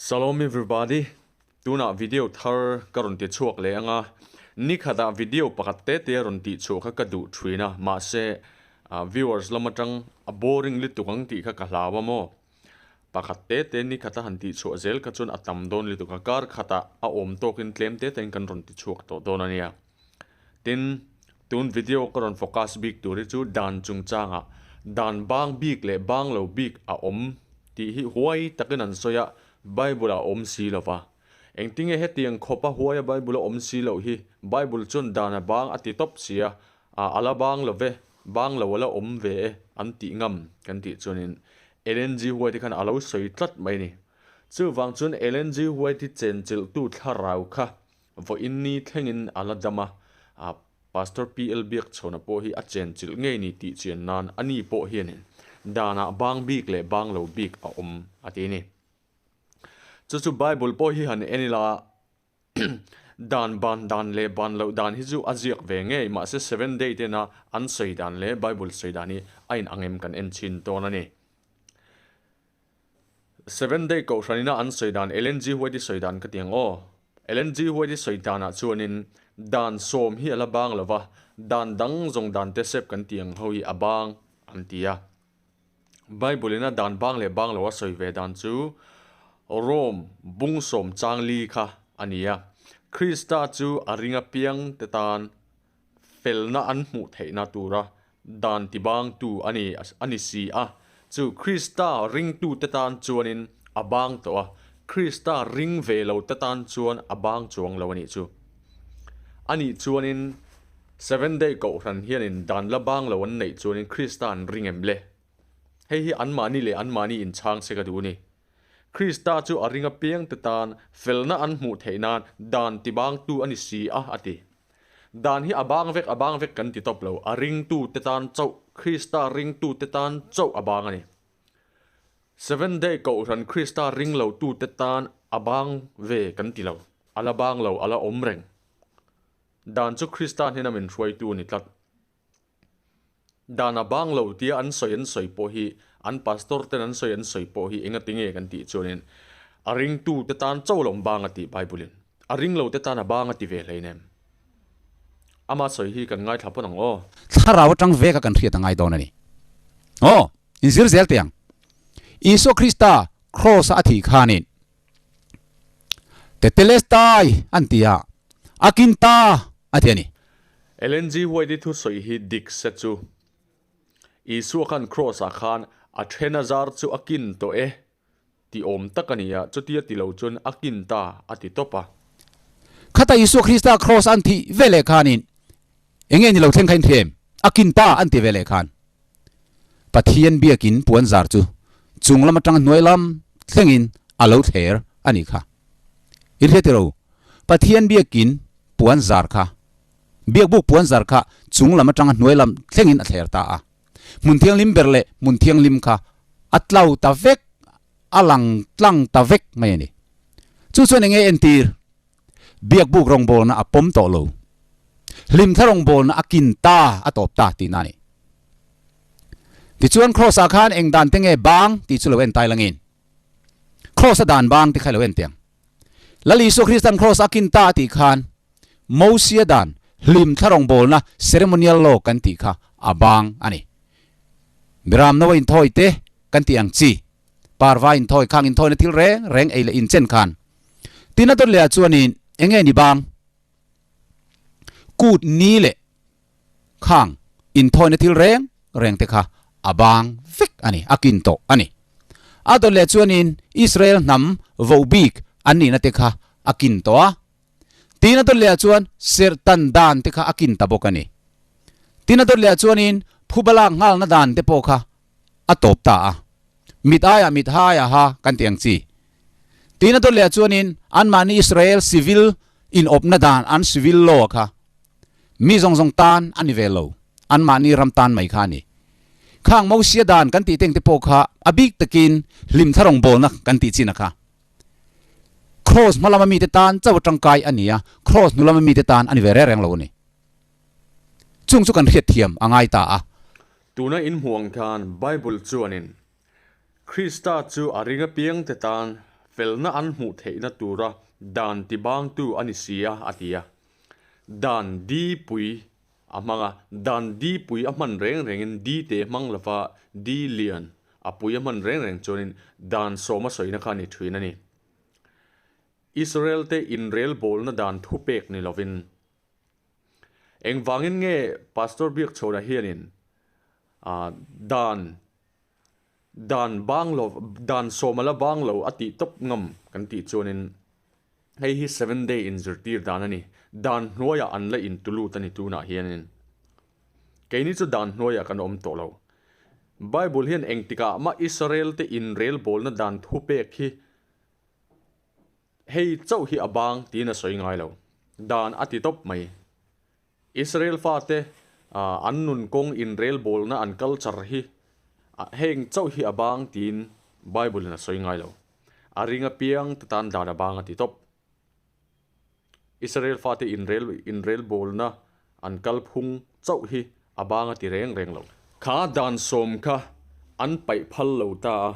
Salom everybody, tunah video thar ka rawn ti chhuak leh anga, nikhatah video pakhat te te a rawn tih chhuah kha ka duh thin a, mahse viewers lam atang a boring lutuk ang tih kha ka hlau a maw? Pakhat te te nikhata han tih chhuah zel kha chuan a tam dawn lutuk a, kar khatah a awm tawkin tlem te tein kan rawn ti chhuak tawh dawn a nia. Tin, tun video ka rawn focus bik tur hi chu dan chungchangah dan bang bik leh bang lo bik a awm tih hi huai takin an sawi a, Bible ah a awm si lo va. Engtinge hetiang khawpa huaia Bible a awm si loh hi Bible chuan dan a bang a ti tawp si a, a la bang lo ve, bang lo a la awm ve e an tih ngam kan tih chuanin Ellen G. White khan a lo sawi tlat mai a ni. Chuvang chuan Ellen G. White hi chenchilhtu thlarau kha Vawiin ni thlengin a la dam a, Pastor PL Biakchhawna pawh hi a chenchilh ngei ni tih chian nan a ni pawh hianin danah bang bik leh bang lo bik a awm a ti a ni. Chu chu Bible pawh hi han en ila dan ban dan leh ban loh dan hi chu a ziak ve ngei mahse Seven Day tena an sawi dan leh Bible sawi dan hi a inang em kan en chhin tawn a ni. Seven Day Kohhranina an sawi dan Ellen G. White-i sawi dan ka ti ang aw. Ellen G. White-i sawi danah chuanin dan sawm hi a la bang lo va, dan dang zawng dan te sep kan ti ang ho hi a bang an ti a. Bible-ina dan bang leh bang lo a sawi ve dan chu Rome bung sawm chang li kha a ni a. Krista chu a ring apiang te tan felna an hmuh theihna tura dan tibangtu a ni a ni si a. Chu Krista ringtute tan chuanin a bang tawh a, Krista ring ve lote tan chuan a bang chuang lo a nih chu. A nih chuanin Seven Day Kohhran hianin dan la bang lo an neih chuanin Krista an ring em le? Hei hi anmahni leh anmahni inchhang se ka duh a ni. Krista chu a ring apiangte tan felna an hmuh theih nan dan tibangtu a ni si a, a ti. Dan hi a bang vek a bang vek kan ti tawp lo, a ringtute tan chauh, Krista ringtute tan chauh a bang a ni. Seven Day Kohhran Krista ring lotute tan a bang ve kan ti lo, a la bang lo, a la awm reng. Dan chu Krista hnena min hruaitu a ni tlat. Dan a bang lo tia an sawi an sawi pawh hi, an pastor ten an sawi an sawi pawh hi engati nge kan tih chuanin a ringtute tan cho lo bang a tih Bible in a ring lo te tan a bang a ti ve hleinem. Ama sawi hi kan ngaithla pawn ang aw. Thlarau atang veka kan hriat a ngai dawn a ni. Aw, inzir zel teh ang. Isua Krista Kraws a a thih khanin Tetelestai an ti a, a kin ta a ti a ni. Ellen G. White-i thusawi hi dik se chu, Isua khan Kraws-ah khan a then a zar chu a kin tawh e ti awm tak a ni a, chutia ti lo chuan a kin ta a ti tawp a. Khata Isua Krista Kraws an thih ve leh khanin eng nge ni lo thleng kha in hre em? A kin ta an ti ve leh khan Pathian biakin puan zar chu chung lam atanga hnuai lam thlengin a lo thler a nih kha. I hre tiro, Pathian biakin puan zar kha, biakbuk puan zar kha chung lam atanga hnuai lam thlengin a thler ta a. Hmun thianghlim ber leh hmun thianghlim kha a tlo ta vek, a lang tlang ta vek mai a ni. Chu chuan enge entir? Biakbuk rawngbawlna a pawm tawh lo. Hlimthla rawngbawlna a kin ta, a tawp ta tihna a ni. Tichuan Kraws-ah khan eng dan te nge bang tih chu lo en tai langin. Kraws-a dan bang te kha i lo en teh ang. Lal Isua Kristan Kraws a kin ta a tih khan Mosia dan hlimthla rawngbawlna ceremonial law kan tih kha a bang a ni. Miram no a inthawi te kan tih ang chi, parva inthawi, khang inthawina thil reng reng ei leh inchen khan Tin a dawt leh ah chuanin eng nge ni bang? Kut ni leh khang inthawina thil reng reng te kha a bang vek a ni, a kin tawh a ni. A dawt leh chuanin Israel hnam voh bik an nihna te kha a kin tawh a. Tin a dawt leh ah chuan serhtan dan te kha a kin ta bawk a ni. Tin a dawt leh ah chuanin phubalak nghalna dan te pawh kha a tawp ta a, mit aiah mit ha aiah ha kan ti ang chi. Tiin a dawt leh ah chuanin anmahni Israel civil inawpna dan an civil law kha mi zawng zawng tan a ni ve lo, anmahni ram tan mai kha a ni. Khang Mosia dan kan tih teng te pawh kha a bik takin hlimthla rawngbawlna kan tih chin a kha. Kraws hma lama mite tan chauh a tangkai a ni a, kraws hnu lama mite tan a ni ve reng reng lo a ni. Chung chu kan hriatthiam a ngai ta a. Tuna inhmuh ang khan Bible chuanin Krista chu a ring apiangte tan Felna an hmuh theihna tura dan tibangtu a ni si a, a ti a. Dan dipui a hmang a, dan dipui a hman reng rengin dite hmang lova di lian a pui a hman reng reng chuanin dan sawma sawina kha a ni thin a ni. Israel-te inrelbawlna dan thupek ni lovin. Engvangin nge Pastor Biakchhawna hianin dan dan bang lo dan sawm a la bang lo a tih tawp ngam kan tih chuanin hei hi seven day inzirtir dan a ni. Dan hnuaiah an la intulut a ni tunah hianin. Keini chu dan hnuaiah kan awm tawh lo. Bible hian engtikah mah Israel-te inrelbawlna dan thupek hi Hei chauh hi a bang tiin a sawi ngai lo. Dan a ti tawp mai. Israel fate an nun kawng inrelbawlna an culture hi heng chauh hi a bang tiin Bible in a sawi ngai lo. A ring apiang te tan dan a bang a ti tawp. Israel fate inrel inrelbawlna an kalphung chauh hi a bang a ti reng reng lo. Kha dan sawm kha an paih phal lo ta a,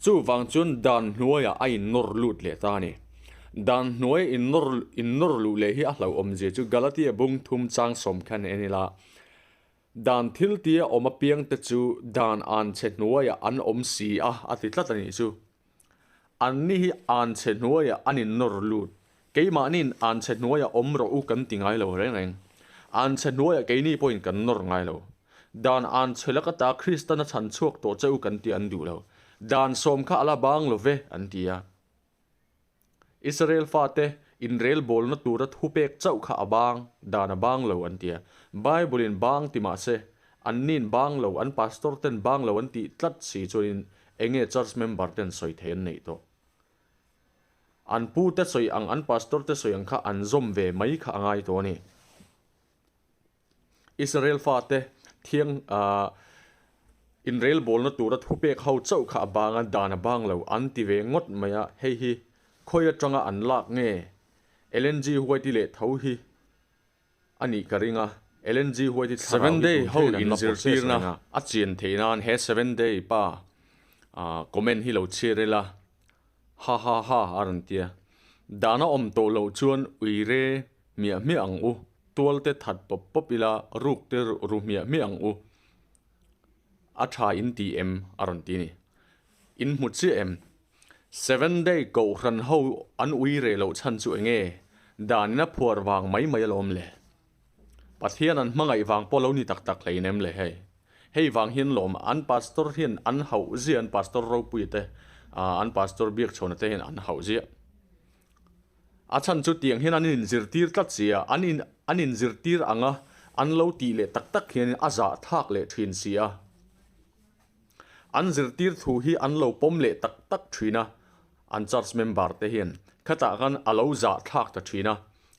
chuvang chuan dan hnuaiah a innawr lut leh ta a ni. Dan hnuaia innawr innawr luh leh hi a hlauhawmzia chu Galatia bung thum chang sawm khan en ila, Dan thil tia awm apiangte chu dan anchhe hnuaiah an awm si a, a ti tlat a nih chu. Anni hi anchhe hnuaiah an innawr lut. Keimahniin anchhe hnuaiah awm rawh u kan ti ngai lo reng reng. Anchhe hnuaiah keini pawhin kan nawr ngai lo. Dan anchhe laka ta Kristan a chhan chhuak tawh che u kan tih an duh lo. Dan sawm kha a la bang lo ve, an ti a. Israel fate inrelbawlna tura thupek chauh kha a bang, dan a bang lo an ti a. Bible-in bang ti mah se, anniin bang lo, an pastor ten bang lo an tih tlat si chuanin enge church member ten sawi thei an neih tawh. An pute sawi ang, an pastor te sawi ang kha an zawm ve mai kha a ngai tawh a ni. Israel fate thiang ah inrelbawlna tura thupek ho chauh kha a bang a, dan a bang lo an ti ve ngawt mai a, hei hi khawi atanga an lak nge Ellen G White leh tho hi a nih ka ring a, Ellen G White thlarau hi tun thleng an la process reng a. A chian theih nan he Seven Day pa ah comment hi lo chhiar ila ha ha ha a rawn ti a, dan a awm tawh loh chuan uire hmiah hmiah ang u. Tual te that pawp pawp ila ruk te ru hmiah hmiah ang u. A tha in ti em? a rawn ti a ni. In hmu chiah em? Seven day kohhran ho an ui reh loh chhan chu enge? Dan in a phuar vang mai mai alawm le. Pathian an hmangaih vang pawh lo ni tak tak hlein em le hei. Hei vang hian lawm an pastor hian an hauh ziah an pastor ropuia te an pastor biakchhawna te hian an hauh ziah. A chhan chu tiang hian an inzirtir tlat si a, an in an inzirtir ang a, an lo tih leh tak tak hianin a zah thlak leh thin si a. An zirtir thu hi an lo pawm leh tak tak thin a, an church member te hian khatah khan a lo zah thlak ta thin a,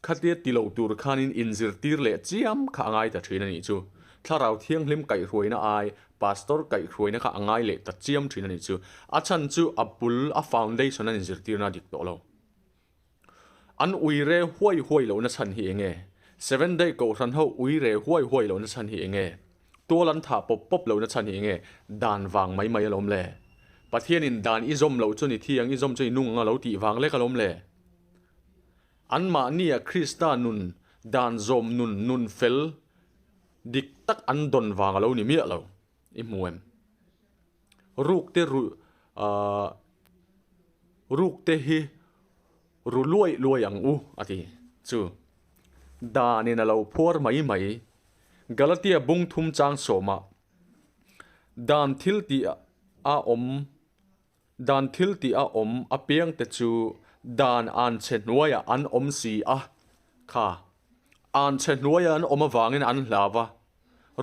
khatia ti lo tur khanin inzirtir leh chiam kha a ngai ta thin a nih chu. Thlarau Thianghlim kaihhruaina ai Pastor kaihhruaina kha a ngai leh ta chiam thin a nih chu. A chhan chu a bul a foundation an inzirtirna a dik tawh lo. An ui re huai huai lohna chhan hi enge? Seven day kohhran ho ui re huai huai lohna chhan hi enge? Tual an thah pawp pawp lohna chhan hi enge? Dan vang mai mai alawm le. Pathianin dan i zawm loh chu ni thi ang i zawm chu i nung ang a lo tih vang lek alawm le. Anmahnia Krista nun dan zawm nun nun fel Dik tak an dawn vang a lo ni miah lo i hmu em? Ruk te ru ahh ruk te hi ru luai luai ang u a ti chu. Danin a lo phuar mai mai. Galatia bung thum chang sawmah dan thil tih a awm Dan thil tih a awm apiangte chu dan anchhe hnuaiah an awm si a, kha anchhe hnuaiah an awm avangin an hlau va,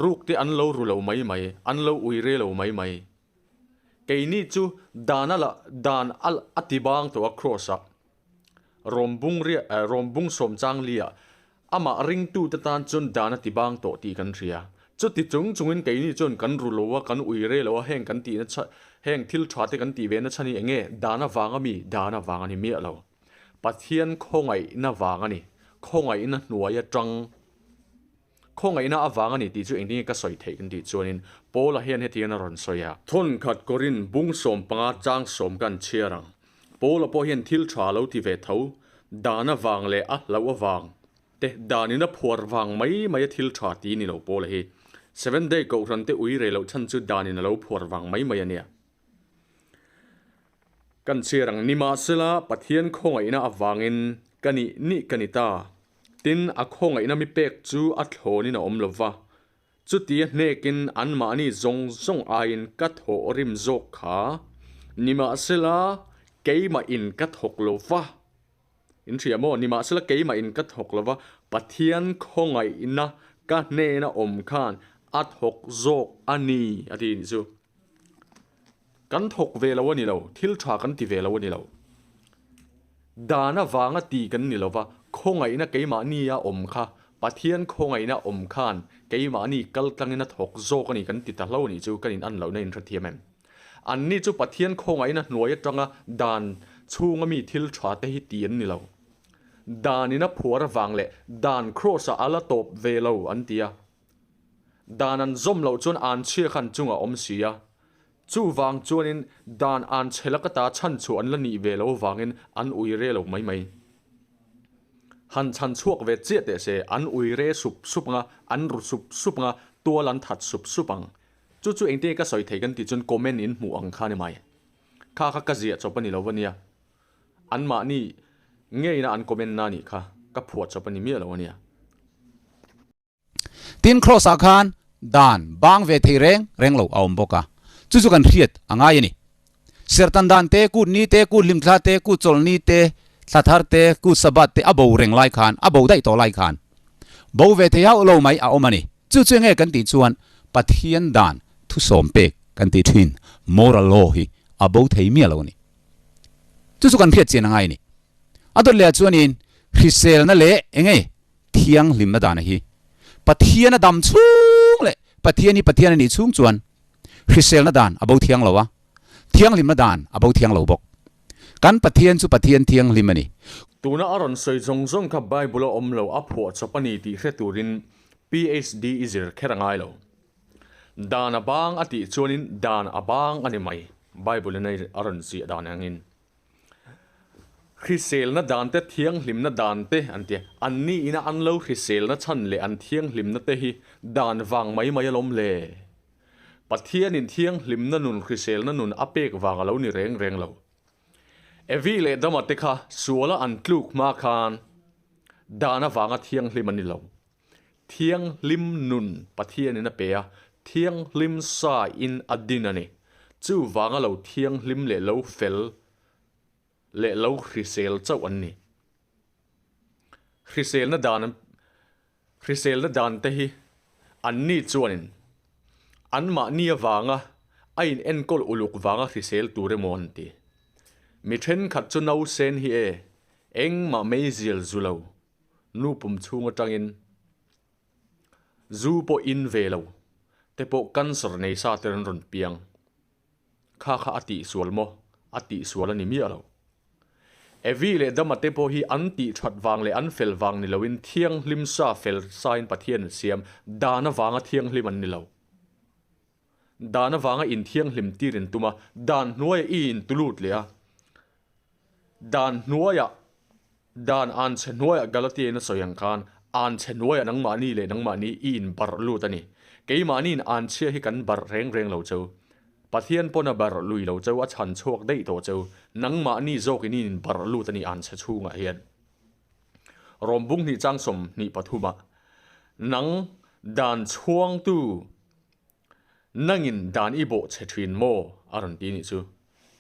rukte an lo ru lo mai mai, an lo ui re lo mai mai. Keini chu dan a la dan a a ti bang tawh a Kraws-ah rawm bung riah rawm bung sawm chang liah Amah ringtute tan chuan dan a ti bang tawh tih kan hria. Chuti chung chungin keini chuan kan ru lo a, kan ui re lo a, heng kan tihna chhan, heng thil tha te kan tih ve na chhan hi enge? Dan avang a mi? Dan avang a ni miah lo. Pathian khawngaihna vang a ni. Khawngaihna hnuai atang khawngaihna avang a ni tih chu engtin nge ka sawi theih kan tih chuanin Paula hian hetiang a rawn sawi a. Thawnkhat Korin bung 15 chang sawm kan chhiar ang. Paula pawh hian thil tha a lo ti ve tho, dan avang leh a hlauh avang te, danin a phuar vang mai mai a thil tha ti ni lo Paula hi. Seventh Day Kohhran te ui rei loh chhan chu danin a lo phuar vang mai mai a nia. Kan chhiar ang, Nimahsela, Pathian khawngaihna avangin ka nih nih ka ni ta. Tin, a khawngaihna mi pek chu a thlawnin a awm lo va. Chutia hnekin anmahni zawng zawng aiin ka thawh rim zawk kha. Nimahsela, keimah in ka thawk lo va. In hria maw? Nimahsela, keimah in ka thawk lo va, Pathian khawngaihna ka hnena awm khan a thawk zawk a ni, a ti nih chu. Kan thawk ve lo a ni lo, thil tha kan ti ve lo a ni lo. Dan avanga ti kan ni lo va, khawngaihna keimahnia awm kha, Pathian khawngaihna awm khan keimahni kal tlangin a thawk zawk a ni kan ti ta hlo a nih chu kan in an lohna in hrethiam em? Anni chu Pathian khawngaihna hnuai atanga dan chhunga mi thil tha te hi ti an ni lo. Dan in a phuar avang leh dan kraws-ah a la tawp ve lo an ti a. Dan an zawm loh chuan an chhia khan chungah awm si a, chuvang chuanin dan an chhe laka ta chhan chhuah an la nih ve lo avangin an ui re lo mai mai. Han chhan chhuak ve chiah teh se, an ui re sup sup ang a, an ru sup sup ang a, tual an that sup sup ang. Chu chu engtin nge ka sawi thei kan tih chuan comment in hmuh ang kha ni mai. Kha kha ka ziah chawp a ni lo va nia. Anmahni ngeina an comment na nih kha ka phuah chawp a ni miah lo a nia. Tin, Kraws-ah khan dan bang ve thei reng reng lo a awm bawk a, chu chu kan hriat a ngai a ni. Serhtan dan te, kut ni te, kut hlimthla te, kut chawlh ni te, thla thar te, kut Sabbath te a bo reng lai khan, a bo daih tawh lai khan bo ve thei hauh lo mai a awm a ni. Chu chu enge kan tih chuan Pathian dan thusawm pek kan tih thin, moral law, hi a bo thei miah lo a ni. Chu chu kan hriat chian a ngai a ni. A dawt leh ah chuanin hriselna leh enge Thianghlimna dana hi Pathian a dam chhung leh Pathian hi Pathian a nih chhung chuan hriselna dan a bo thiang lo a, thianghlimna dan a bo thiang lo bawk. Kan Pathian chu Pathian thianghlim a ni. Tuna a rawn sawi zawng zawng kha Bible a awm lo, a phuah chawp a ni tih hre turin PhD i zir kher a ngai lo. Dan a bang a tih chuanin dan a bang a ni mai, Bible in a rawn ziah dan angin. Hriselna dan te, thianghlimna dan te an ti a. Anni ina an lo hriselna chhan leh an thianghlimna te hi dan vang mai mai alawm le. Pathianin thianghlimna nun, hriselna nun a pek vang a lo ni reng reng lo. Evi leh Dama te kha suala an tluk hma khan dan avanga thianghlim an ni lo. Thianghlim nun Pathianin a pe a, thianghlim sa in a din a ni. Chuvanga lo thianghlim leh lo fel leh lo hrisel chauh an ni. Hriselna dan hriselna dan te hi anni chuanin anmahni avanga a in enkawl uluk vanga hrisel tur emaw an ti. Mi thenkhat chu nausen hi e, engmah meizial zu lo. Nu pum chhung atangin zu pawh in ve lo te pawh cancer nei sa te an rawn piang. Kha kha a tihsual maw? A tihsual a ni miah lo. Evi leh Dama te pawh hi an tih that vang leh an fel vang ni loin thianghlim sa fel sain Pathian an siam dan avanga thianghlim an ni lo. Dan avanga inthianghlim tir in tum a, dan hnuaiah i intulut leh a. Dan hnuaiah Dan anchhe hnuaiah Galatia in a sawi ang khan anchhe hnuaiah nangmahni leh nangmahni i in barh lut a ni. Keimahniin anchhia hi kan barh reng reng lo cheu. Pathian pawn a barh lui lo cheu, a chhan chhuak daih tawh cheu. Nangmahni zawkin i in barh lut a ni anchhe chhungah hian. Rawm bung hnih chang 23 ah, Nang dan chhuangtu Nangin dan i bawh chhe thin maw? a rawn ti nih chu.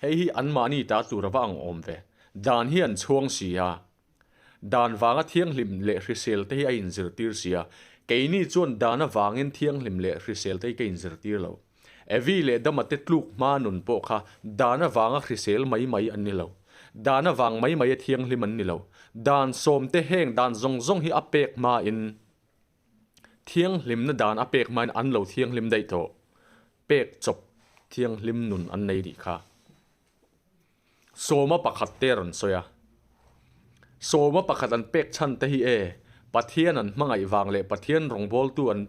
Hei hi anmahni ta tur a va ang awm ve. Dan hi an chhuang si a. Dan vanga thianghlim leh hrisel te hi a inzirtir si a. Keini chuan dan avangin thianghlim leh hrisel te hi ka inzirtir lo. Evi leh Dama te tluk hma nun pawh kha dan avanga hrisel mai mai an ni lo. Dan avang mai mai a thianghlim an ni lo. Dan sawmte heng dan zawng zawng hi a pek hmain Thianghlimna dan a pek hmain an lo thianghlim daih tawh. Pek chawp thianghlim nun an nei rih kha. Sawma pakhat te rawn sawi a. Sawma pakhat an pek chhan te hi e, Pathian an hmangaih vang leh Pathian rawngbawltu an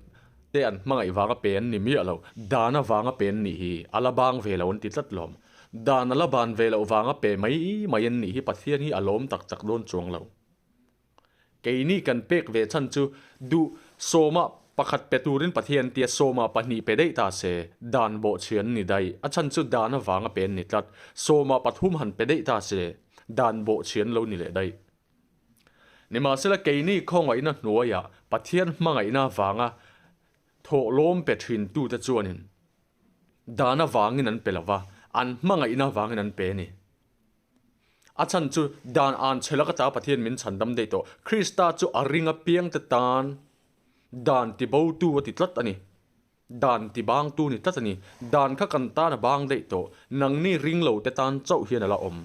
te an hmangaih vanga pe an ni miah lo, dan avanga pe an nih hi a la bang ve lo an ti tlat lawm. Dan a la ban ve loh vanga pe mai mai an nih hi Pathian hi a lawm tak tak dawn chuang lo. Keini kan pek ve chhan chu duh sawma pakhat pe turin Pathian tia sawma pahnih pe daih ta se, dan bawhchhi an ni daih. A chhan chu dan avanga pe an ni tlat. Sawma pathum han pe daih ta se, dan bawhchhi an lo ni leh daih. Nimahsela keini khawngaihna hnuaiah Pathian hmangaihna avanga thawhlawm pe thintute chuanin dan avangin an pe lova, an hmangaihna avangin an pe a ni. A chhan chu dan an chhe laka ta Pathian min chhandam daih tawh. Krista chu a ring apiangte tan dan tibotu a ti tlat a ni. Dan tibangtu ni tlat a ni. Dan kha kan tan a bang daih tawh. Nangni ring lo te tan chauh hian a la awm.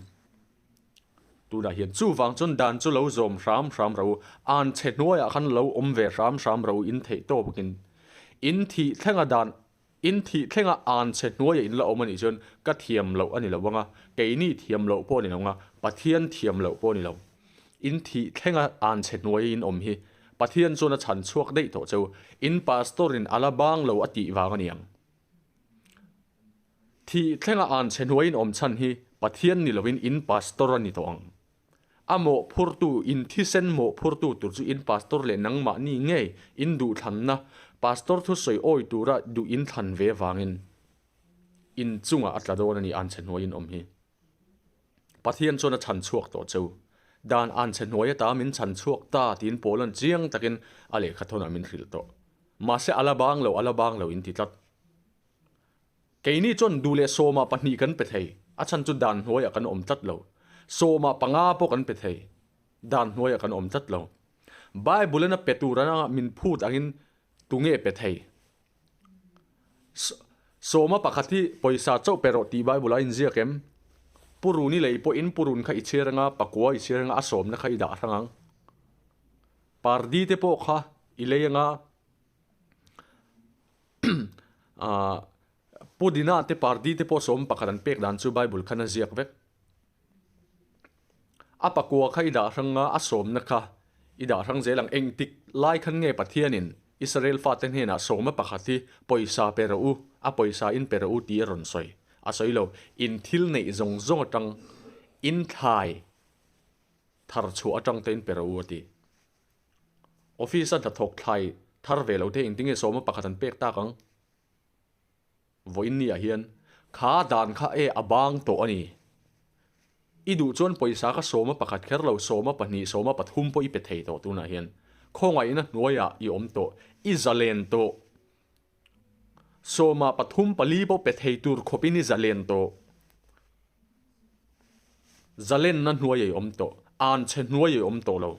Tunah hian chuvang chuan dan chu lo zawm hram hram ro. An chhe hnuaiah khan lo awm ve hram hram ro in theih tawp akin. In thih thlenga dan in thih thlenga an chhe hnuaiah in la awm a nih chuan ka thiam loh a ni lo ang a, keini thiam loh pawh a ni lo ang a, Pathian thiam loh pawh a ni lo. In thih thlenga an chhe hnuaia in awm hi Pathian chuan a chhan chhuak daih tawh cheu. In pastor in a la bang lo a tih vang a ni ang. Thih thlenga an chhe hnuai in awm chhan hi Pathian ni lovin in pastor a ni tawh ang. A mawhphurtu, in thisen mawhphurtu tur chu in pastor leh nangmahni ngei in duhthlanna pastor thusawi awi tura duh in thlan ve vangin in chungah a tla dawn a ni an chhe hnuai in awm hi. Pathian chuan a chhan chhuak tawh cheu. Dan an chhe hnuai ata min chhan chhuak ta tiin Paula'n chiang takin a lehkha thawnah min hrilh tawh. Mahse a la bang lo, a la bang lo in ti tlat. Keini chuan duh leh sawmah pahnih kan pe thei, a chhan chu dan hnuaiah kan awm tlat lo. Sawmah panga pawh kan pe thei, dan hnuaiah kan awm tlat lo. Bible-in a pe tur anga min phut angin tunge pe thei? Sawma pakhat hi pawisa chauh pe rawh tih Bible ah a inziak em? Purun i lei pawhin purun kha i chhiar anga, pakua i chhiar anga, a sawmna kha i dah hrang ang. Pardi te pawh kha i lei anga, pudina te pardi te pawh sawm pakhat an pek dan chu Bible khan a ziak vek. A pakua kha i dah hrang a, a sawmna kha i dah hrang zel ang. Engtik lai khan nge Pathianin Israel fate hnenah sawma pakhat hi pawisa pe rawh u, a pawisa in pe rawh u tih a rawn sawi? A sawi lo. In thil neih zawng zawng atang, in thlai thar chhuah atang te in pe rawh u a ti. Office a hnathawk thlai thar ve lo te engtinge sawma pakhat an pek tak ang? Vawiinniah hian kha dan kha e a bang tawh a ni. I duh chuan pawisa kha sawma pakhat kher lo, sawma pahnih, sawma pathum pawh i pe thei tawh tunah hian. Khawngaihna hnuaiah i awm tawh, i zalen tawh. Sawma pathum pali pawh pe thei tur khawpin i zalen tawh. Zalenna hnuaiah i awm tawh, anchhe hnuaiah i awm tawh lo.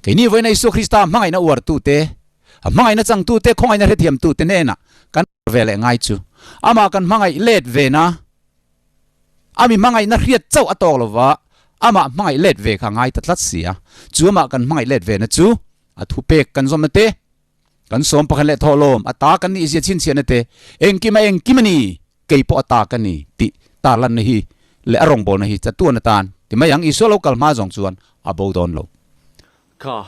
Keini vawiina Isua Krista hmangaihna uartute, a hmangaihna changtute, khawngaihna hrethiamtute hnenah kan uar ve leh ngai chu amah kan hmangaih let ve na, a mi hmangaihna hriat chauh a tawk lova amah hmangaih let ve kha a ngai ta tlat si a. Chu amah kan hmangaih let ve na chu a thupek kan zawmna te, kan sawm pakhat leh thawhlawm a ta kan nihzia chhinchhiahna te, engkim a engkim a ni, kei pawh a ta ka ni tih tarlanna hi leh a rawngbawlna hi chatuan atan ti mai ang. Isua lo kal hma zawng chuan a bo dawn lo. Kha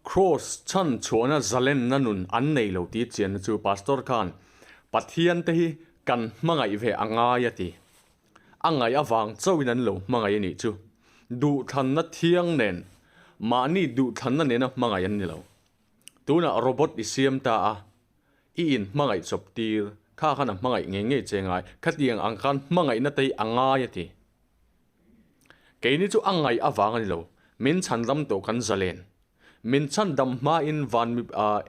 Kraws chhan chhuahna zalenna nun an nei lo tih chianna chu Pastor khan Pathian te hi kan hmangaih ve a ngai a ti. A ngaih avang chauhin an lo hmangaih a nih chu. Duhthlanna thiang nen, mahni duhthlanna nena hmangaih an ni lo. Tunah robot i siam ta a, I in hmangaih chawp tir, kha khan a hmangaih ngei ngei che ngai, khatiang ang khan hmangaihna te hi a ngai a ti. Keini chu a ngaih avang a ni lo, min chhandam tawh kan zalen. Min chhandam hmain van mi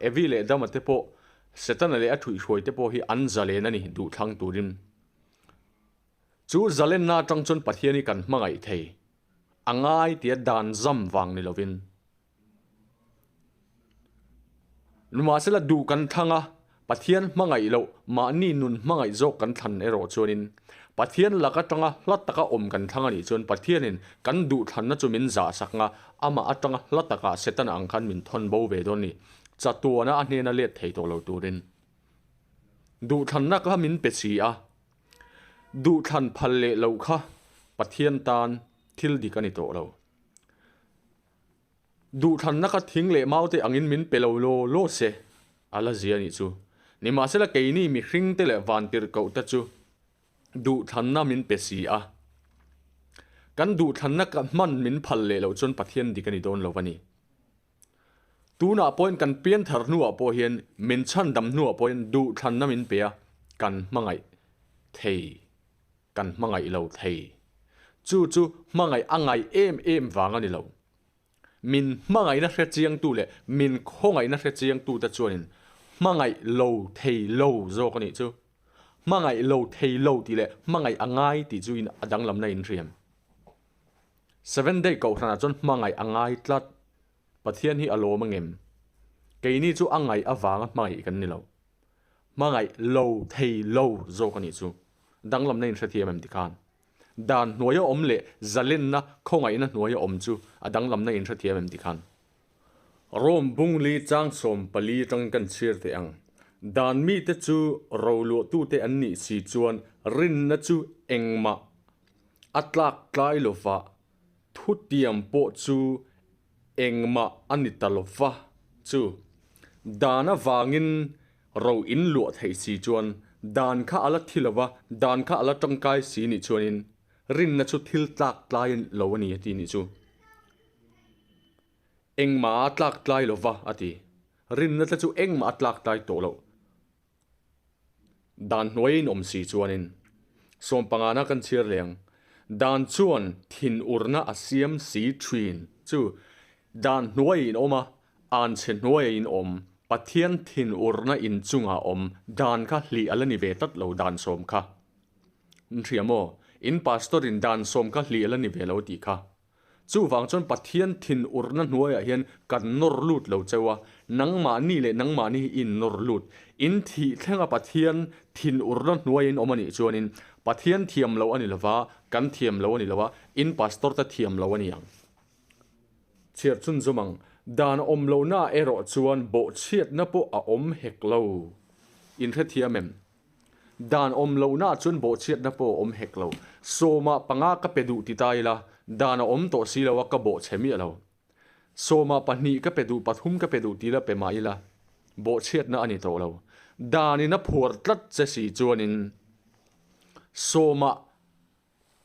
Evi leh Dama te pawh, Setana leh a thuihhruai te pawh hi an zalen a ni duhthlang turin. Chu zalenna atang chuan Pathian hi kan hmangaih thei, a ngai tia dan zam vang ni lovin. Nimahsela duh kan thlang a, Pathian hmangaih loh mahni nun hmangaih zawk kan thlan erawh chuanin Pathian lak atanga hla taka awm kan thlang a nih chuan Pathianin kan duhthlanna chu min zahsak nga, amah atanga hla takah Setana ang khan min thawn bo ve dawn a ni. Chatuana a hnena let thei tawh lo turin duhthlanna kha min pe si a, duhthlan phal leh loh kha Pathian tan thil dik a ni tawh lo. Duhthlanna ka thing leh mau te angin min pe lo law law se, a la zia anih chu. Nimahsela keini mihring te leh vantirhkoh te chu Duhthlanna min pe si a. Kan duhthlanna ka hman min phal leh loh chuan Pathian dik a ni dawn lo a ni. Tunah pawhin kan pianthar hnuah pawh hian min chhandam hnuah pawhin duhthlanna min pe a, kan hmangaih thei, kan hmangaih lo thei. Chu chu hmangaih a ngaih em em vang a ni lo. Min hmangaihna hre chiangtu leh min khawngaihna hre chiangtute chuanin hmangaih lo thei lo zawk a nih chu. Hmangaih lo thei lo tih leh hmangaih a ngai tih chu in a danglamna inhriam. Seventh Day Kohhranah chuan hmangaih a ngai tlat. Pathian hi a lawm angem? Keini chu a ngaih avanga hmangaih kan ni lo. Hmangaih lo thei lo zawk a nih chu. Danglamna inhrethiam em tikhan? Dan hnuaia awm leh zalenna khawngaihna hnuaia awm chu a danglamna inhrethiam em tikhan? Rome bungli chang 14 atangin kan chhir teh ang. Dan mite chu roluahtute an nih si chuan rinna chu engmah a tlak tlai lova, thutiam pawh chu engmah a ni ta lova chu. Dan avangin ro in luah theih si chuan dan kha a la thi lova, dan kha a la tangkai si nih chuanin rinna chu thil tlak tlai lo a ni a ti nih chu. Engmah a tlak tlai lova a ti. Rinna te chu engmah a tlak tlai tawh loh. Dan hnuaiin awm si chuanin sawmpangana kan chhiar leh ang. Dan chuan thinurna a siam si thin chu dan hnuaiin awm a, anchhe hnuaiin awm, Pathian thinurna inchungah awm dan kha hlih a la ni ve tlat lo dan sawm kha. Hria maw? In pastor in dan sawm kha hlih a la ni ve lo tih kha. Chuvang chuan Pathian thinurna hnuaiah hian kan nawr lut lo cheu a, nangmahni leh nangmahni hi in nawr lut. In thih thlenga Pathian thinurna hnuaiah in awm a nih chuanin Pathian thiam lo a ni lova, kan thiam lo a ni lo a, in pastor te thiam lo a ni ang. Chhiar chhun zawm ang, dan awm lohnaah erawh chuan bawhchhiatna pawh a awm hek lo. In hrethiam em? Dan awm lohna ah chuan bawhchhiatna pawh a awm hek lo. Sawmah panga ka pe duh ti ta ila, dan a awm tawh si lo a, ka bawhchhe miah lo. Sawmah pahnih ka pe duh, pathum ka pe duh ti ila pe mah ila, bawhchhiatna a ni tawh lo. Dan in a phuar tlat che si chuanin sawmah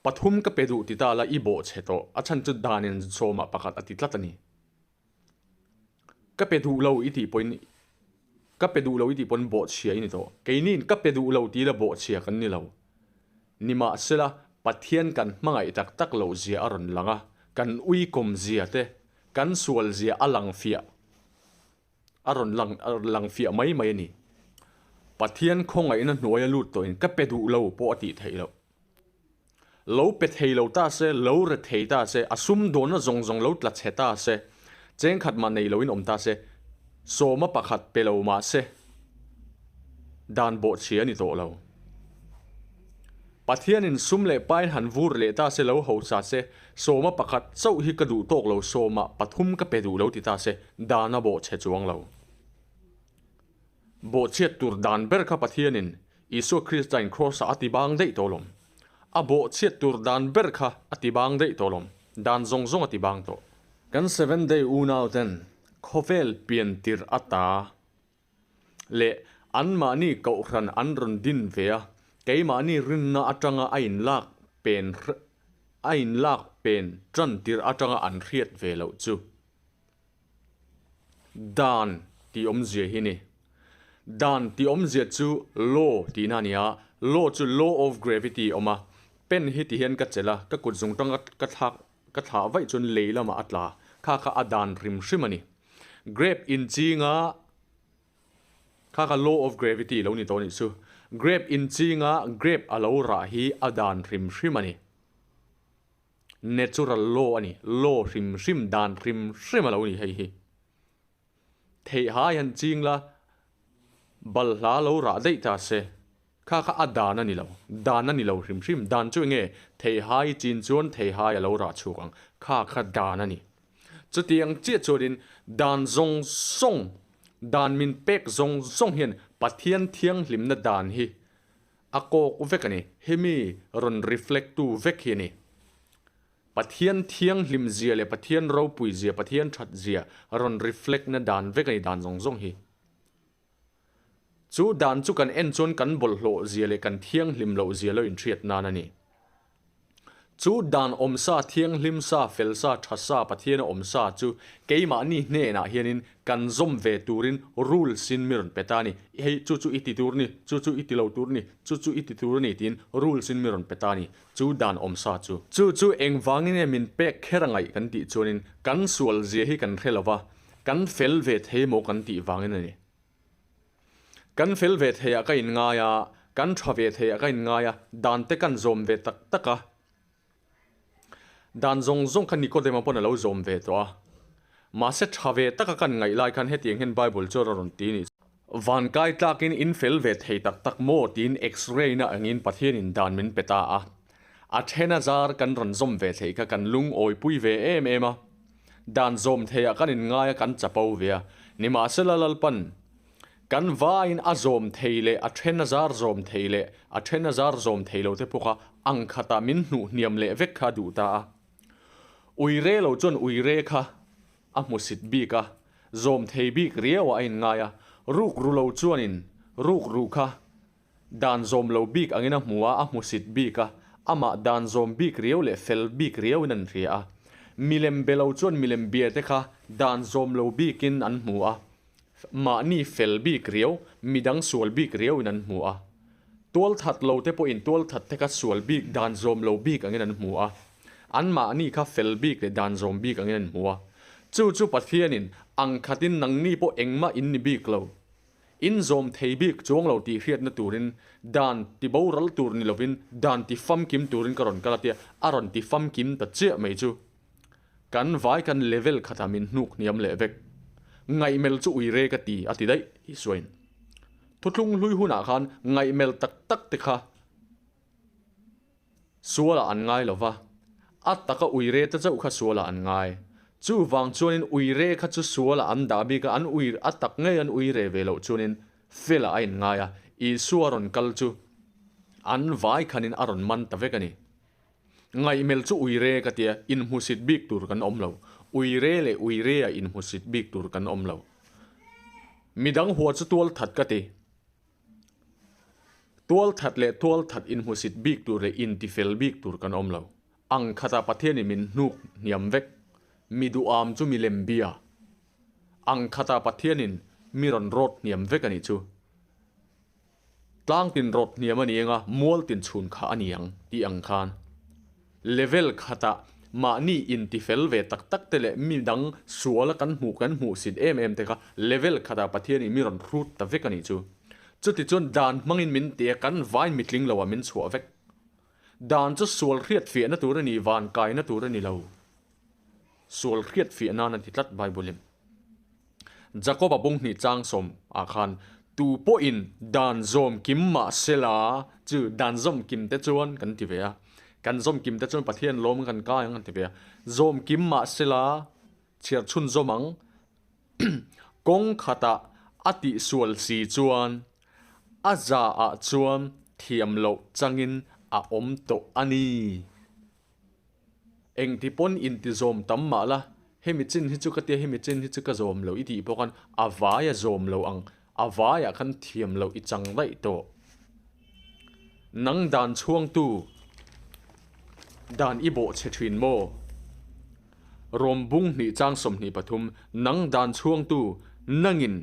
pathum ka pe duh ti ta la i bawhchhe tawh, a chhan chu dan in sawmah pakhat a ti tlat a ni. Ka pe duh lo i tih pawhin ka pe duh lo i tih pawn bawhchhia i ni tawh. Keiniin ka pe duh lo tih la bawhchhia kan ni lo. Nimahsela, Pathian kan hmangaih tak tak loh zia a rawn lang a, kan uikawm zia te, kan sual zia a lang fiah a rawn lang lang fiah mai mai a ni. Pathian khawngaihna hnuaia lut tawhin ka pe duh lo pawh a tih theih loh. Lo pe thei lo ta se, lo re thei ta se, a sum dawnna zawng zawng lo tla chhe ta se, cheng khat mah nei loin awm ta se, sawma pakhat pe lo mah se, dan bawhchhia a ni tawh lo. Pathianin sum leh pain han vur leh ta se, lo hausa se, sawma pakhat chauh hi ka duh tawk lo, sawma pathum ka pe duh lo ti ta se, dan a bawhchhe chuang lo. Bawhchhiat tur dan ber kha Pathianin Isua Kristain Kraws-ah a ti bang daih tawh lawm. A bawhchhiat tur dan ber kha a ti bang daih tawh lawm. Dan zawng zawng a ti bang tawh. Kan Seventh Day unauten khawvel pian tirh ata leh anmahni kohhran an rawn din ve a, keimahni rinna atanga a inlak pen a inlak pen tan tirh atanga an hriat ve loh chu. Dan tih awmzia hi ni. Dan tih awmzia chu law tihna a ni a, law chu law of gravity a awm a, pen hi ti hian ka chelh a, ka kut zung tanga ka thlak ka thlah vaih chuan lei lamah a tla, kha kha a dan hrim hrim a ni. Grape inchinga kha kha law of gravity lo ni tawh a nih chu. Grape inchinga grape a lo rah hi a dan hrim hrim a ni. Natural law a ni, law hrim hrim, dan hrim hrim a lo ni hei hi. Theihai han ching la, balhla lo rah daih ta se, kha kha a dan a ni lo, dan a ni lo hrim hrim, dan chu enge theihai chin chuan theihai a lo rah chhuak ang, kha kha dan a ni. Chutiang chiah chuanin dan zawng zawng, dan min pek zawng zawng hian Pathian thianghlimna dan hi A kawk vek a ni. Hemi rawn reflect tu vek hi a ni. Pathian thianghlim zia leh Pathian ropui zia, Pathian that zia rawn reflect na dan vek a ni dan zawng zawng hi. Chu dan chu kan en chuan kan bawlhhlawh zia leh kan thianghlim loh zia lo inhriat nan a ni. Chu dan awm sa, thianghlim sa, fel sa, tha sa, Pathiana awm sa chu keimahni hnenah hianin kan zawm ve turin rules in mi rawn pe ta a ni. Hei chu chu i ti tur a ni, chu chu i ti lo tur a ni, chu chu i ti tur a ni tiin rules in mi rawn pe ta a ni. Chu dan awm sa chu. Chu chu engvangin nge min pek kher a ngaih kan tih chuanin kan sual zia hi kan hre lo va, kan fel ve thei maw kan tih vangin a ni. Kan fel ve theiah ka inngai a, kan tha ve theiah ka inngai a, dan te kan zawm ve tak tak a. Dan zawng zawng kha Nikodema pawn a lo zawm ve tawh a. Mahse tha ve taka kan ngaih lai khan hetiang hian Bible chu a rawn ti a nih. Van kai tlakin in fel ve thei tak tak maw tiin X-ray na angin Pathianin dan min pe ta a. A then a zar kan rawn zawm ve theih kha kan lungawipui ve em em a. Dan zawm theiah kan inngai a kan chapo ve a. Nimahsela Lalpan kan vaiin a zawm thei leh a then a zar zawm thei leh a then a zar zawm thei lo te pawh kha ang khatah min hnuh hniam leh vek kha a duh ta a. Uire lo chuan uire kha a hmusit bik a, zawm thei bik riauah a inngai a, ruk ru lo chuanin ruk ru kha dan zawm lo bik angin a hmu a, a hmusit bik a, amah dan zawm bik riau leh fel bik riauin an hria a. Milem be lo chuan milem bia te kha dan zawm lo bikin an hmu a, Mahni fel bik riau, midang sual bik riauin an hmu a. Tualthat lo te pawhin tualthat te kha sual bik dan zawm lo bik angin an hmu a. An mahni kha fel bik leh dan zawm bik angin an hmu a. Chu chu Pathianin ang khatin nangni pawh engmah in ni bik lo, in zawm thei bik chuang lo tih hriatna turin dan ti boral tur ni lovin dan ti famkim turin ka rawn kal a tia a rawn ti famkim ta chiah mai chu. Kan vai kan level khatah min hnuk hniam leh vek. Ngaihmel chu ui re ka ti a ti daih Isuain. Thuthlung hlui hunah khan ngaihmel tak tak te kha sualah an ngai lo va, a taka ui re te chauh kha sualah an ngai. Chuvang chuanin ui re kha chu sualah an dah bik a, an ui a tak ngei an ui re ve loh chuanin felah a inngai a, Isua rawn kal chu an vai khanin a rawn man ta vek a ni. Ngaihmel chu uire ka tia, inhmusit bik tur kan awm lo. Uire leh uirea inhmusit bik tur kan awm lo. Midang hua chu tualthat ka ti. Tualthat leh tualthat inhmusit bik tur leh intifel bik tur kan awm lo. Ang khatah Pathianin min hnuk hniam vek. Mi duham chu milem bia. Ang khatah Pathianin mi rawn rawt hniam vek a nih chu. Tlang tin rawt hniam a ni eng a, mual tin chhun kha a ni ang tih ang khan level khatah mahni intifel ve tak tak te leh mi dang suala kan hmuh kan hmuhsit em em te kha level khatah Pathianin mi rawn hrut ta vek a nih chu. Chutichuan dan hmangin min ti a, kan vain mitling loah min chhuah vek. Dan chu sual hriat fiahna tur a ni, van kaina tur a ni lo. Sual hriat fiah nan a ti tlat Bible-in. Jakob-a bung hnih chang sawm ah khan tu pawhin dan zawm kim mah sela chu dan zawm kim te chuan kan ti ve a, kan zawm kim te chuan Pathian lawm kan kai ang kan ti ve a, zawm kim mah sela chhiar chhun zawm ang kawng khatah a tihsual si chuan a za ah chuan thiam loh changin a awm tawh a ni. Engti pawn inti zawm tam mah la, hemi chin hi chu ka tia, hemi chin hi chu ka zawm lo i tih pawh khan a vai a zawm lo ang, a vaiah khan thiam loh i chang daih tawh. Nang dan chhuangtu dan i bawh chhe thin maw? Rawm bung hnih chang 23, Nang dan chhuangtu nangin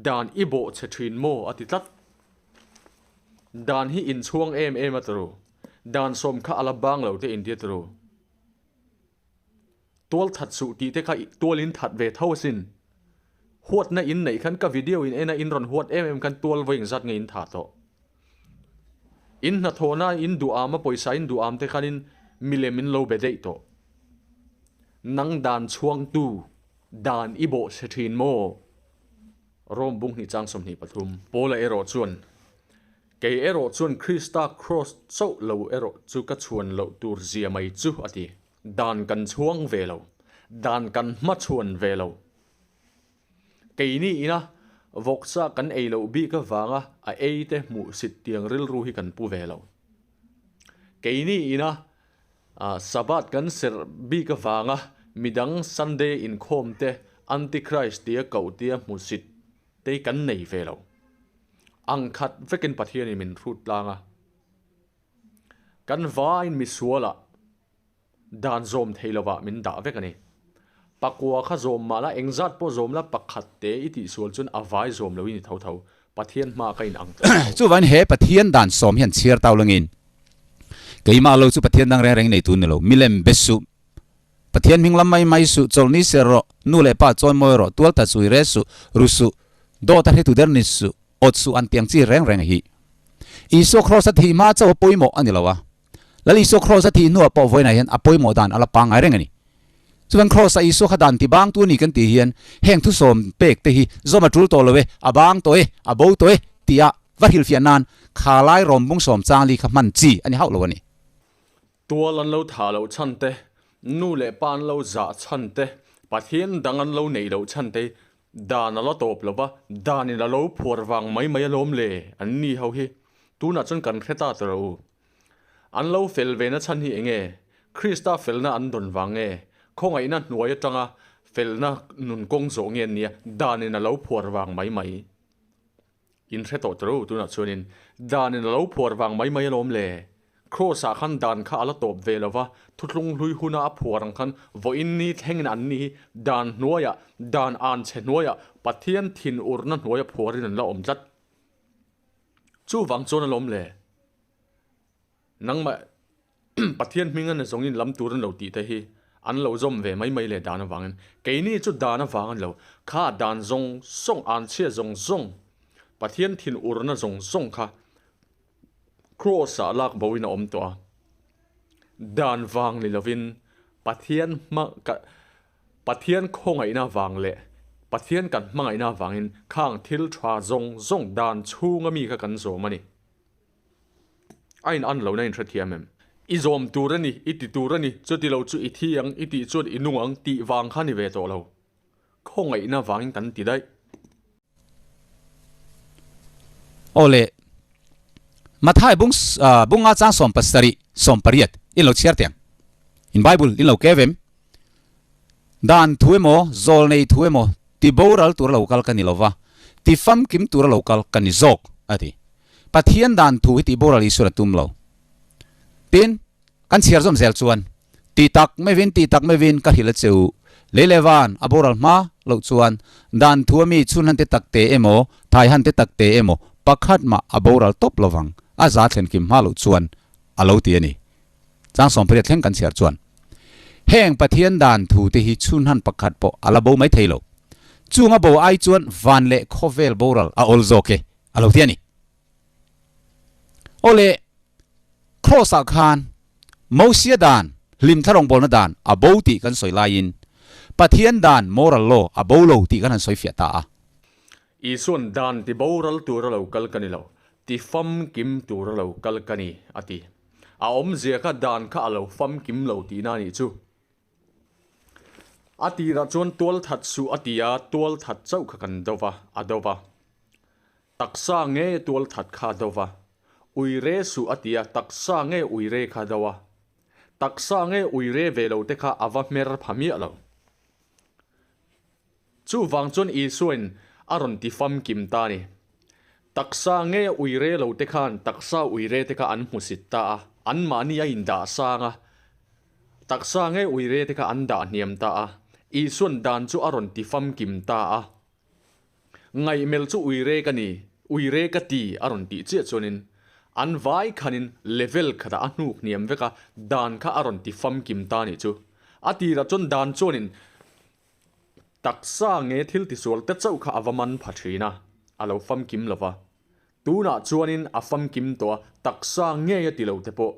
dan i bawh chhe thin maw? a ti tlat. Dan hi inchhuang em em a turu. Dan sawm kha a la bang lo te intia turu. Tual that suh tih te kha tual in that ve tho asin. Huatna in neih khan ka video in en a in rawn huat em em khan tual vawi engzat nge in tha tawh. In hnathawhna in duh am a pawisa in duh am te khan in milem in lo be daih tawh. Nang dan chhuangtu dan i bawh chhe thin maw? Rome bung hnih chang 23. Paula erawh chuan, Kei erawh chuan Krista kraws chauh lo erawh chu ka chhuan loh tur zia mai chu, a ti. Dan kan chhuang ve lo. Dan kan hmachhuan ve lo. Keini ina vawksa kan ei loh bik avanga a ei te hmuhsit tiang rilru hi kan pu ve lo. Keini ina Sabbath kan serh bik avanga midang Sunday inkhawm te Antichrist tia koh tia hmuhsit te hi kan nei ve lo. Ang khat vekin Pathianin min hrut tlang a. Kan vaiin misualah dan zawm thei lovah min dah vek a ni. Pakua kha zawm mah la, engzat pawh zawm la, pakhat te i tihsual chuan a vai zawm loin i tho tho. Pathian hma ka in ang tho tho. Chuvain he Pathian dan sawm hian chhiar tau langin, Keimah lo chu Pathian dang reng reng nei tun ni lo, milem be suh, Pathian hming lam mai mai suh, chawlhni ser rawh, nu leh pa chawi mawi rawh, tual ta chui re suh, ru suh, dawt a hretu der ni suh, awt suh an tiang chi reng reng hi. Isua Kraws a thih hma chauh a pawimawh a ni lo a, Lal Isua Kraws a thih hnuah pawh vawiinah hian a pawimawh dan a la pangngai reng a ni. Chuan Kraws a Isua kha dan ti bang tu a ni kan tih hian heng thusawm pek te hi zawm a tul tawh lo e, a bang tawh e, a bo tawh e tia va hrilhfiah nan kha lai rawm bung sawm changli kha hman chi a ni hauh lo a ni. Tual an lo thah loh chhan te, nu leh pa an lo zah chhan te, Pathian dang an lo neih loh chhan te hi dan a la tawp lo va, danin a lo phuar vang mai mai alawm le an ni ho hi. Tunah chuan kan hre ta tawh u. An lo fel ve na chhan hi enge? Krista felna an dawn vang nge? Khawngaihna hnuai atanga felna nun kawng zawh nge an nia? Danin a lo phuar vang mai mai. In hre tawh tawh u tunah chuanin danin a lo phuar vang mai mai alawm le. Kraws ah khan dan kha a la tawp ve lova, thutlung hlui huna a phuar ang khan vawiin ni thlengin an ni hi dan hnuaiah, dan an chhe hnuaiah, Pathian thin urna hnuaia phuarin an la awm tlat. Chuvang chuan alawm le. Nangmah Pathian hming a na zawngin lam tur an lo tih te hi an lo zawm ve mai mai leh dan avangin keini chu dan avang a ni lo. Kha dan zawng zawng, anchhia zawng zawng, Pathian thin urna zawng zawng kha Kraws ah lak bo in a awm tawh a. Dan vang ni lovin Pathian hma ka Pathian khawngaihna vang leh Pathian kan hmangaihna avangin khang thil tha zawng zawng dan chhunga mi kha kan zawm a ni. A in an lohna in hrethiam em? I zawm tur a ni, i ti tur a ni, chuti lo chu i thi ang, i tih chuan i nung ang tih vang kha ni ve tawh lo. Khawngaihna vangin kan ti daih. Aw le, Mathai bung bunga chang 70 80 in lo chhiar teh ang. In Bible in lo kev em? Dan thu emaw, zawl nei thu emaw ti boral tura lo kal ka ni lova, ti famkim tura lo kal ka ni zawk, a ti. Pathian dan thu hi tih boral Isuan a tum lo. Tin, kan chhiar zawm zel chuan, Ti tak mevin, ti tak mevin ka hrilh a che u, lei leh van a boral hma loh chuan dan thu ami chhun han te tak te emaw, thai han te tak te emaw pakhat mah a boral tawp lovang, a za thlen kim hma loh chuan, a lo ti a ni. Chang 80 thleng kan chhiar chuan heng Pathian dan thu te hi chhun han pakhat pawh a la bo mai thei lo. Chung a bo ai chuan van leh khawvel boral a awl zawk e a lo ti a ni. Aw le, Kraws ah khan Mosia dan, hlimthla rawngbawlna dan a bo tih kan sawi laiin Pathian dan, moral law, a bo lo tih kan han sawi fiah ta a. Isuan dan ti boral tura lo kal ka ni lo, ti famkim tura lo kal ka ni, a ti. A awmzia kha dan kha a lo famkim lo tihna a nih chu. A tirah chuan tual that suh a ti a, tual that chauh kha kan do va, a do va. Taksa nge tual that kha a do va. Ui re suh a ti a, taksa nge ui re kha a do a. Taksa nge ui re ve lo te kha a va hmer pha miah lo. Chuvang chuan Isuain a rawn ti famkim ta a ni. Taksa nge ui re lo te khan taksa ui re te kha an hmusit ta a, anmahni a indah sang a, taksa nge ui re te kha an dah hniam ta a, Isuan dan chu a rawn ti famkim ta a. Ngaihmel chu ui re ka ni, ui re ka ti a rawn tih chiah chuanin an vai khanin level khatah a hnuk hniam vek a, dan kha a rawn ti famkim ta a nih chu. A tirah chuan dan chuanin Taksa nge thil tisual te chauh kha a va man pha thin a, a lo famkim lo va. Tunah chuanin a famkim tawh a, taksa ngei a ti lo te pawh,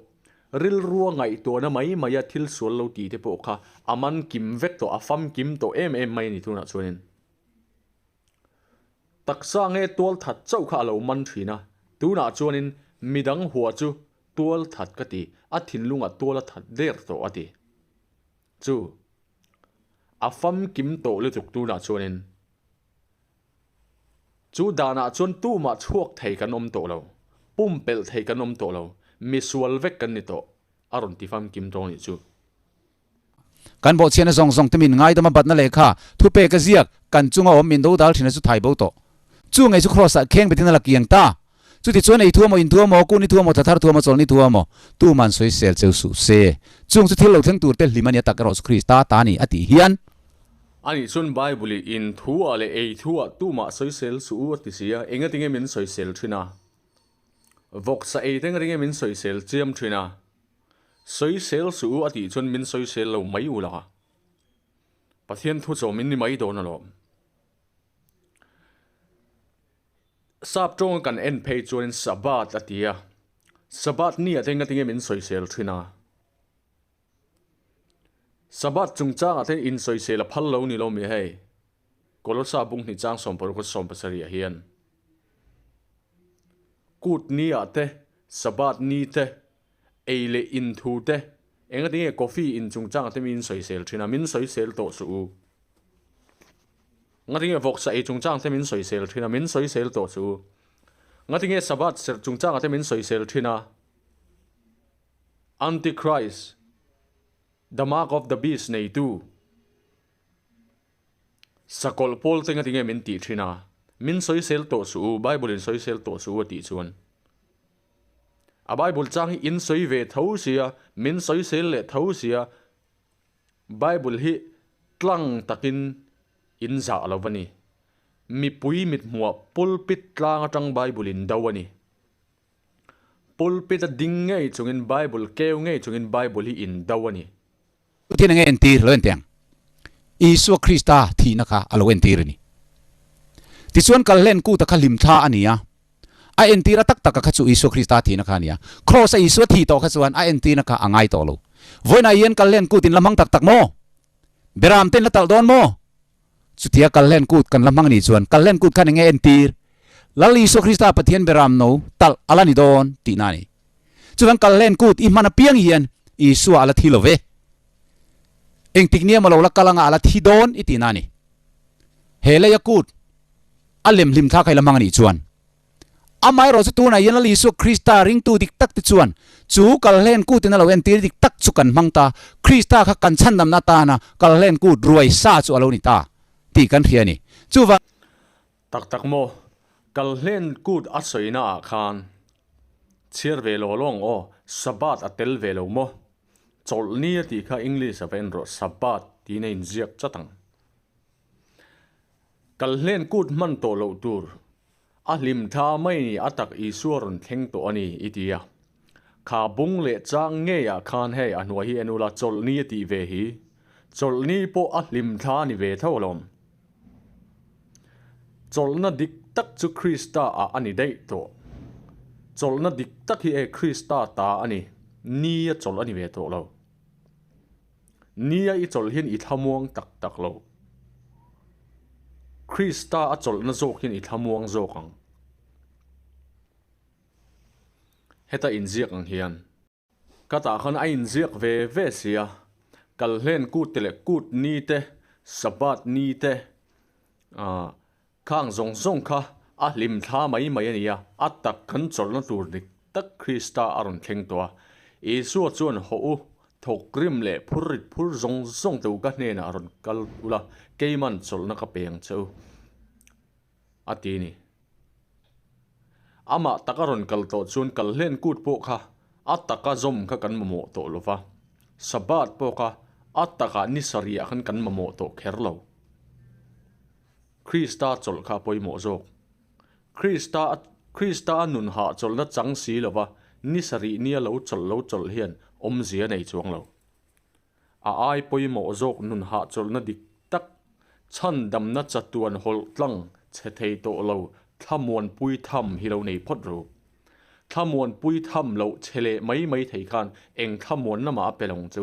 rilrua ngaihtuahna mai maia thil sual lo tih te pawh kha a man kim vek tawh, a famkim tawh em em mai a ni tunah chuanin. Taksa nge tual that chauh kha a lo man thin a, tunah chuanin midang hua chu tual that ka ti, a thinlungah tual a that der tawh a ti. Chu. A famkim tawh lutuk tunah chuanin chu danah chuan tumah chhuak thei kan awm tawh lo, pumpelh thei kan awm tawh lo, misual vek kan ni tawh, a rawn ti famkim tawng anih chu. Kan bawhchhiahna zawng zawng te min ngaidam a batna lehkha, thupek a ziak, kan chunga awm min dodal thin a chu thai bo tawh. Chu ngei chu Kraws ah kheng betin a la kiang ta. Chutichuan ei thu emaw, in thu emaw, kun i thu emaw, thla thar thu emaw, chawlhni thu emaw, tuman sawisel cheu suh se. Chung chu thil lo thleng tur te hlim a nia tak erawh chu Krista ta a ni a tih hian. Ani chuan Bible-i in thu ah leh ei thu ah tumah sawisel suh u a ti si a, engatinge min sawisel thin a? Vawksa ei te engatinge min sawisel chiam thin a? Sawisel suh u a tih chuan min sawisel lo mai u la. Pathian thu chawm in ni mai dawn alawm. Sap tawnga kan en phei chuanin Sabbath a ti a, Sabbath ni ah te engatinge min sawisel thin a? Sabbath chungchangah te insawisel a phal lo ni lo mi hei? Kolosa bunghnih chang 16 khaw 70 ah hian Kut ni ah te, Sabbath ni te, ei leh in thu te, engatinge coffee in chungchangah te mi insawisel thin a, min sawisel tawh suh u. Ngatinge vawksa ei chungchang te min sawisel thin a, min sawisel tawh suh u. Ngatinge Sabbath serh chungchangah te min sawisel thin a. Antichrist, the mark of the beast neitu, sakawlh pawl te ngatinge min tih thin a, min sawisel tawh suh u, Bible in sawisel tawh suh u a tih chuan. A Bible chang hi in sawi ve tho sia, min sawisel leh tho sia, Bible hi tlang takin in zah lo a ni. Mipui mithmuah pulpit tlang atang Bible in do a ni. Pulpit a ding ngei chungin Bible keu ngei chungin Bible hi in do a ni. Chutin enge entir lo entiang? Isua Krista thihna kha a lo entir a ni. Tichuan kalhlen kuta kha hlimthla a ni a, a entir a tak taka kha chu Isua Krista thihna kha a ni a. Kraws a Isua thih tawh kha chuan a entirna kha a ngai tawh lo. Vawiinah hian kalhlen kut in la hmang tak tak maw? Beram ten la talh dawn maw? Chutia kalhlen kut kan la hmang anih chuan kalhlen kut khan enge entir? Lal Isua Krista Pathian beram no talh a la ni dawn tihna a ni. Chuan kalhlen kut i hman apiang hian Isua a la thi lo ve. Engtik nia maw lo la kal anga a la thi dawn i tihna a ni. He leia kut a lem hlim thlak kha i la hmang anih chuan Amaherawh chu tunah hian Lal Isua Krista ringtu dik tak te chuan chu kalhlen kutin a lo entir dik tak chu kan hmang ta, Krista kha kan chhandamna atana kalhlen kut ruai sa chu a lo ni ta tih kan hria a ni. Chuvang. Tak tak maw? Kalhlen kut a sawina ah khan chhiar ve lo lawng aw, Sabbath a tel ve lo maw? Chawlhni a tih kha English a va en rawh, Sabbath tiin a inziak chat ang. Kalhlen kut hman tawh loh tur a hlim tha mai ni a tak Isua rawn thleng tawh a ni i ti a. Kha bung leh chang ngeiah khan hei a hnuai hi en ula chawlhni a tih ve hi. Chawlhni pawh a hlim thla a ni ve tho alawm. Chawlhna dik tak chu Krista ah a ni daih tawh. Chawlhna dik tak hi e Krista ta a ni. Ni a chawlh a ni ve tawh lo. Nia i chawlh hian i thlamuang tak tak lo. Krista a chawlhna zawk hian i thlamuang zawk ang. Heta inziak ang hian. Ka tah khan a inziak ve ve sia, Kalhlen kut te leh kut ni te, Sabbath ni te, ah, khang zawng zawng kha a hlim thla mai mai a nia, a tak kan chawlhna tur dik tak Krista a rawn thleng tawh a. Isua chuan hawh u, thawk rim leh phur rit phur zawng zawng te u ka hnenah a rawn kal ula, keiman chawlhna ka pe ang che u, a ti ni. Amah tak a rawn kal tawh chuan kal hlen kut pawh kha a taka zawm kha kan mamawh tawh lo va, Sabbath pawh kha a takah ni sarih ah khan kan mamawh tawh kher lo. Krista chawlh kha a pawimawh zawk. Krista Krista a nun hahchawlhna chang si lova ni sarih nia lo chawlh lo chawlh hian awmzia nei chuang lo. A ai pawimawh zawk nun hahchawlhna dik tak, chhandamna chatuan hawlh tlang chhe thei tawh lo thlamuanpui tham hi lo nei phawt ru. Thlamuanpui tham loh chhe leh mai mai thei khan eng thlamuanna mah a pe lo ang chu.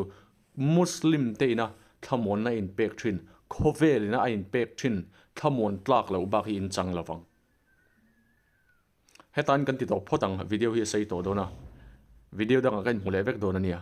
Muslim te ina thlamuanna a inpek thin, khawvel ina a inpek thin thlamuan tlak loh bak hi in chang lo vang. Hetain kan ti tawh phawt ang, video hi a sei tawh dawn a, video dangah ka inhmu leh vek dawn a nia.